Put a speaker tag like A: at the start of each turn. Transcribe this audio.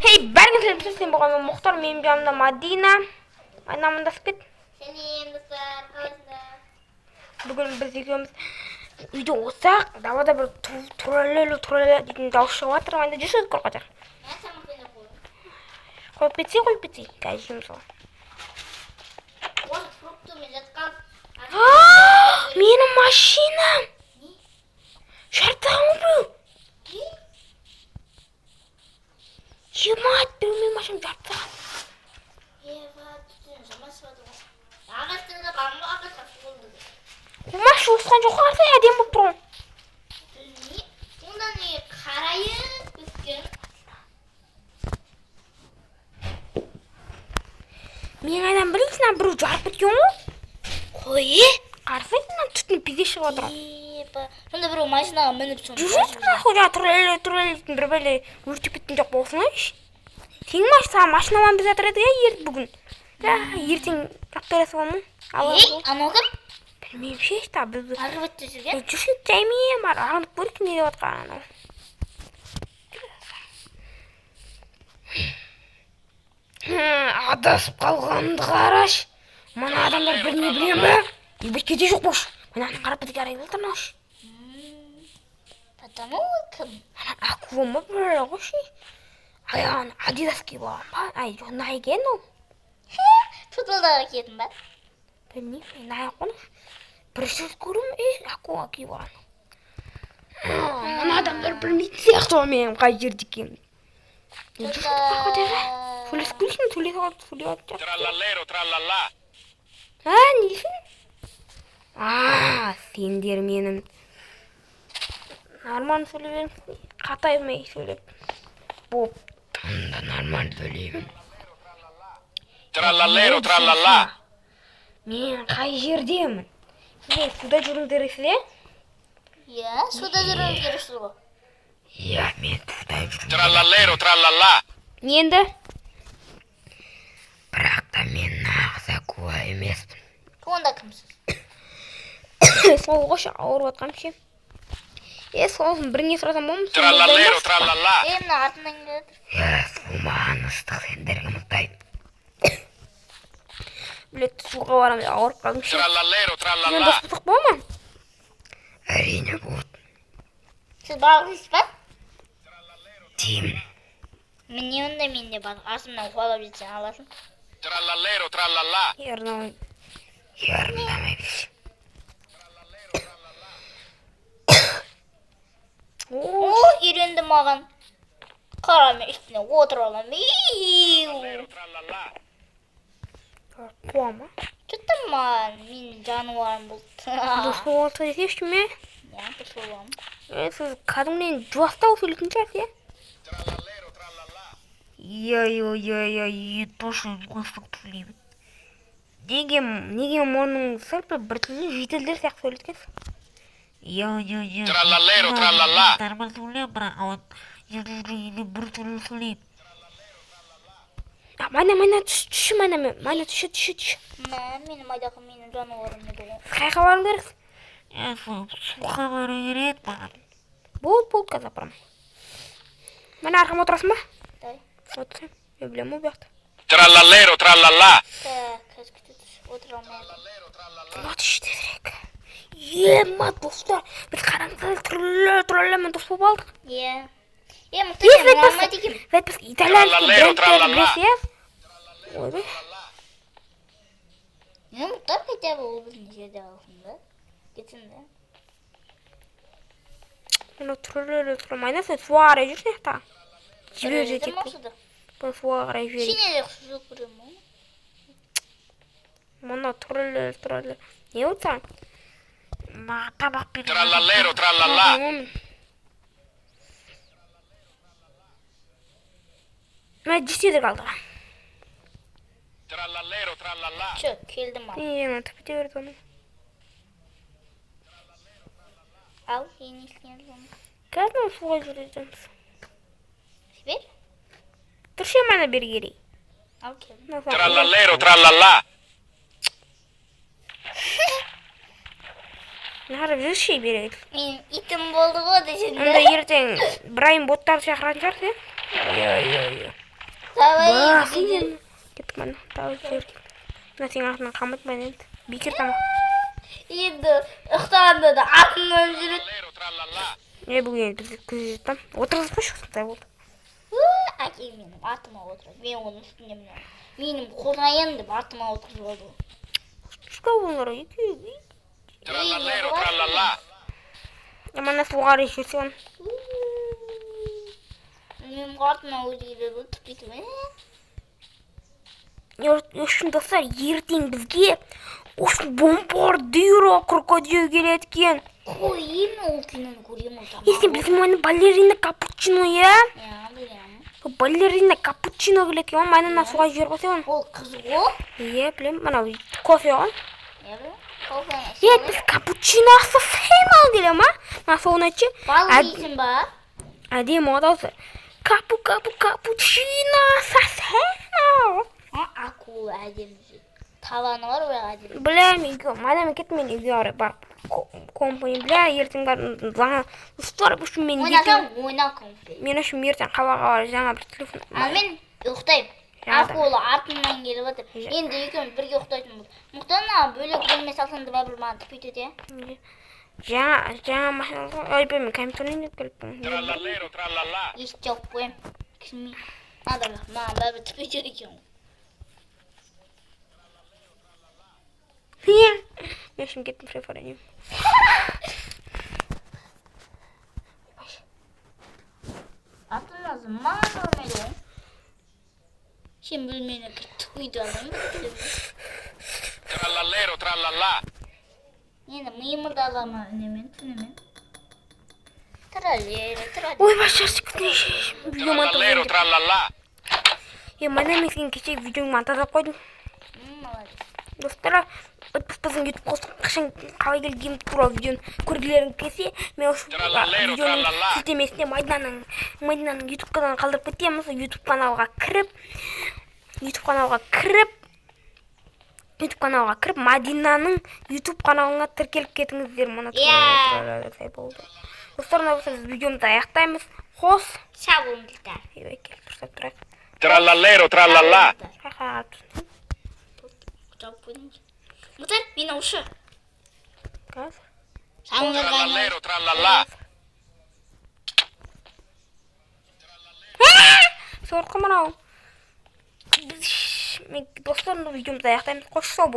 A: Hey, бәріңе сәлем, сен болған мен Мұхтар, менің жанымда Мадина. Мадина, амандасып кет.
B: Сәлем, достар, қалайсыңдар?
A: Бүгін біз екеуміз үйде отырсақ, далада бір туралелу турале дейтін дауыс шығып жатыр. Мадина, жүрші, өткір қотақ.
B: Мен тамақпен қойдым.
A: Қойып кетсе, қойып кетсе. Қазір жейміз ғой.
B: Осы фруктымен жатқан.
A: Менің машинам! Жарып тастаған ғой біреу. Ема, біреу менің машинамды жарып тастаған.
B: Ева, түтін жаман шығады ғой. Ағаштан да қалың ғой, ағашқа соғылды.
A: Қумашы, осыған жоқ, қарасай, әдемі болып тұр ғой.
B: Білмеймін. Онда не қарайып өскен?
A: Мен қайдан білейін, мына біреу жарып кеткен ғой.
B: Қой.
A: Қарасай, мына түтін пиздец шығып жатыр ғой.
B: Еба. Сонда біреу машинаға мініп сонда.
A: Жүрші, нахуй, жаңа турале турале дейтін бір бәле өртеп кеткен жоқ болсын айшы. Сенің машина машинамен біз жатыр едік, иә, бүгін. Ja, ертең алып бересің ғой мұны.
B: Ей, анау кім?
A: Білмеймін ше, та біз
B: Арғы бетте жүрген.
A: Жүрші, жаймен бар, аңдып көрейік не деп жатқанын анау. Адасып қалғанымды қарашы. Мына адамдар біріне біле ме? Ебать, кейде жоқ бош. Мынаны қарап бізге қарай отыр мынау.
B: Потому ол кім?
A: Ана акула ма, бір ғой ше. Аяғын Адидас киіп алған ба? Ай, жоқ, Найк екен ол.
B: Футболдағы киетін ба?
A: Білмеймін, Найк қой. Бірінші рет көруім, е, акула киіп алған. Мына адамдар білмейтін сияқты ғой менің қай жерде екенімді. Сөйлесіп көрейікші, сөйлесіп алып, сөйлеп алып жатыр.
C: Trallallero trallallà.
A: А, не дейсің? А, сендер менің нормально сөйлеп беріңіз. Қатаймай сөйлеп. Боп, онда нормально сөйлеймін.
C: Trallallero trallallà.
A: Мен қай жердемін? Сіздер суда жүруіңіз керексіз, иә?
B: Иә, суда жүруіңіз керексіз ғой.
A: Иә, мен суда жүрмін.
C: Trallallero trallallà.
A: Енді? Бірақ та мен нағыз акула емеспін.
B: Онда кімсіз?
A: Сол ғой ше, ауырып жатқаным ше. Е, сосын біріңе сұрасам болмаса,
C: Trallallero trallallà.
B: Е, мына артынан келе жатыр.
A: Иә, су маған ыстық, сендерге мұздайды. Білет, суға барамын деп ауырып қалдым ше.
C: Trallallero
A: Мен
C: trallallà.
A: дос болсақ бола ма? Әрине болады.
B: Сіз балық дейсіз ба?
A: Деймін.
B: Міне, онда мен де балық. Артымнан қуалап жетсең аласың.
C: Trallallero trallallà.
A: Ярнамай. Ярнамай біз.
B: О, үйренді маған. Қара, мен үстіне отырып аламын. Иу.
C: Trallallero trallallà.
A: Қуа ма?
B: Что-то маған менің жануарым болды.
A: Дос болса десеңші ме?
B: Иә, дос боламын.
A: Е, сіз кәдімгіден жуастау сөйлейтін шығарсыз, иә?
C: Trallallero trallallà.
A: Иә, иә, иә, иә, иә, точно жуастау сөйлеймін. Неге мұрның сәл бір түрлі жителдер сияқты сөйлейді екенсің? Иә, иә, иә.
C: Trallallero trallallà.
A: Нормально сөйлеймін, бірақ вот енді бір түрлі сөйлеймін. Майна, майна, түш, түш, майна, майна, түш, түш, түш.
B: Мә, менің майдақым, менің жануарым еді ғой.
A: Сіз қай жаққа баруың керексіз? Е, суға бару керек маған. Болды, болды, қазір апарамын. Міне, арқама отырасың ба?
B: Давай.
A: Отырсам. Мен білемін ғой бұл жақты.
C: Trallallero trallallà.
B: Так, қазір күте тұр. Отыра алмай.
A: Вот тезірек. Ема, достар, біз қараңыздар, түрлі түрлімен дос болып алдық.
B: Иә. Е,
A: Е,
B: Мұхтар,
A: сіз
B: сен
A: айтпасыз,
B: алмайды екен.
A: сіз айтпасыз, итальянский
C: Trallallero,
A: брендтерді
C: trallallà.
A: білесіз, иә? Ойбай.
B: Не, Мұхтар, хотя бы ол біздің жерде қалсын да. Кетсін да.
A: Мына түрлі түрлі майна, сен суға қарай жүрсің жақта. Жібер
B: Жүреді
A: жетек.
B: ма суда?
A: Бұны суға қарай жіберейік.
B: Сен де жүзіп көремін ғой.
A: Мына түрлі түрлі. Не болды саған? Маған тамақ бер.
C: Trallallero trallallà.
A: Мына жетеді алдыға.
C: Trallallero trallallà.
B: Чё, келдім ал.
A: Е, мына тіпіте берді оны.
B: Ал, енді істейміз оны.
A: Қазір мына суға жүретеміз.
B: Жібер.
A: Тұршы, мана бері керей.
B: Ал, келдім.
A: Мына саған-
C: Trallallero trallallà.
A: Мына қарап жүрші бері.
B: Менің итім болды ғой десең
A: Онда
B: де.
A: ертең Брайан боттарды шақыратын шығарсыз, иә? Иә, иә, иә.
B: Давай.
A: Басын енді. Кеттік міне. Давай жібер. Мына сенің артынан қалмайды мен енді. Бекер тамақ.
B: Енді ұйықтағанда да артымнан жүреді.
C: Trallallero trallallà.
A: Не, бүгін енді бізді күзетті там. Отырғызып қойшы, осындай болды.
B: Әкем менің артыма отырады. Мен оның үстіне мінемін. Менің қожайын деп артыма отырғызып алды ғой.
A: Шка олар екеуі.
C: Trallallero trallallà.
A: Мана суға қарай жүрсе оны.
B: Менің артыма өзі келеді ғой, түк бүйтіп.
A: Үшін, достар, ертең бізге осы бомбардиро крокодил келеді екен.
B: Қой, мен ол киноны көремін ғой.
A: Е, сен білсің ғой, балерина капучино, иә?
B: Иә, білемін.
A: Балерина капучино келеді екен ғой, мана суға жіберіп қойса оны.
B: Ол қыз ғой.
A: Иә, білемін, мынау кофе ғой.
B: Иә, білемін. Кофені
A: Е,
B: ішемін.
A: біз капучиносы фемал келе ма? Мына соны айтшы.
B: Балық
A: Әд-
B: жейсің ба?
A: Әдемі ғой дауысы. Капу капу капучино сасена.
B: А, акула әдемі жүзеді. Табаны бар, бірақ әдемі.
A: Бля, мен үйге, мана мен кеттім, мен үйге қарай барып комп ойнаймын. Бля, ертең барып жаңа достар үшін мен ертең
B: Ойнасаң, ойна компе.
A: мен үшін ертең қалаға барып жаңа бір телефон.
B: Ал мен ұйықтаймын.
A: Жаңа да.
B: Акула артымнан келіп жатыр.
A: Жа-
B: Енді екеуміз бірге ұйықтайтын болдық. Мұхтар, мына бөлек бөлме салсаң да бәрібір маған түк бүйтеді, иә.
A: Жаңа машина алдым ғой. Ойбай, мен компьютер ойнап келіппін.
C: Trallallero trallallà.
B: Есікті жауып қоямын. Кірмей. Мына да маған бәрібір түк бүйтеді екен ғой.
A: Иә. Мен үшін кеттім Free Fire ойнаймын.
B: Артымнан маған көрмейді ғой. Сен бөлмені кіріп түк бүйтіп алдың ба?
C: Trallallero trallallà.
B: Енді миымды ала ма үнемен, түнімен. Траллеро, траллеро.
A: Ойбай, шаршап кеттім. Видео
C: Trallallero
A: монтаждап.
C: trallallà.
A: Е, мана мен сенің кеше видеоңды монтаждап қойдым.
B: Молодец.
A: Достар, біздің ютуб қостық қашан қалай келгенім туралы видеоны көргілерің келсе, мен осы
C: Тралаллеро,
A: видеоның
C: тралалла.
A: сілтемесіне Майдананың ютуб каналын қалдырып кетемін. Сол ютуб каналға кіріп, Мадинаның ютуб каналына тіркеліп кетіңіздер. Мына
B: Иә.
A: болды. Достар, мына болса біз видеомызды аяқтаймыз. Қос.
B: Сау болыңыздар.
A: Ойбай, келіп дұрыстап тұрайық.
C: Trallallero trallallà.
A: Қай қарап тұрсың?
B: Жауып қойдым. Мұхтар, мені ұшы.
A: Қазір.
B: Саңғырға
C: Trallallero trallallà.
A: Сорқы мынау. Мен, достар, видеомызды аяқтаймыз. Қош сау бол.